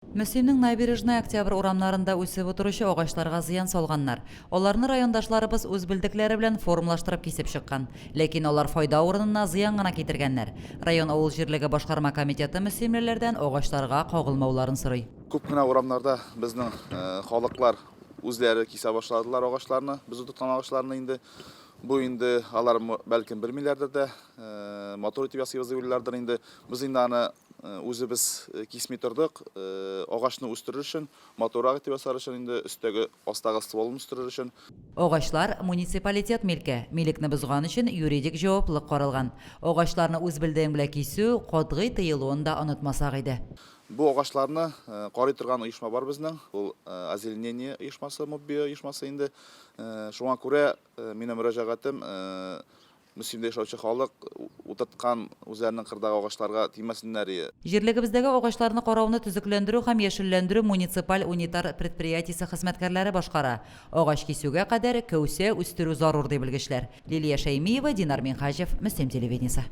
Мөслимнең Набережная Октябрь урамнарында үсеп утыручы агачларга зыян салганнар. Аларны райондашларыбыз үз белдекләре белән формалаштырып кисеп чыккан. Ләкин алар файда урынына зыян гына китергәннәр. Район авыл җирлеге башкарма комитеты мөслимлеләрдән агачларга кагылмауларын сорый. Күп кенә урамнарда безнең халыклар үзләре кисә башладылар агачларны, без утырткан агачларны инде. Бу инде алар бәлкем белмиләрдер дә, матур итеп ясыйбыз дип уйлыйлардыр инде. Без инде аны Үзебез кисми тордык. Агачны үстерер өчен, матуррак итеп ясар өчен инде өстәге, астагы стволын үстерер өчен. Агачлар, муниципалитет милке. Милекне бозган өчен юридик җаваплылык каралган. Агачларны үз белдең белән кисү катгый тыелуын да онытмасак иде. Бу агачларны карый торган оешма бар безнең. Ул Озеленение оешмасы, МОББИО оешмасы инде. Шуңа күрә минем мөрәҗәгатем, Мөслимдә яшәүче халык утырткан үзләренең кырдагы агачларга тимәсеннәр ие. Җирлегебездәге агачларны карауны Төзекләндерү һәм яшелләндерү муниципаль унитар предприятиесе хезмәткәрләре башкара. Агач кисүгә кадәр кәүсә үстерү зарур, ди белгечләр. Лилия Шәймиева, Динар Минһаҗев, Мөслим телевидениесе.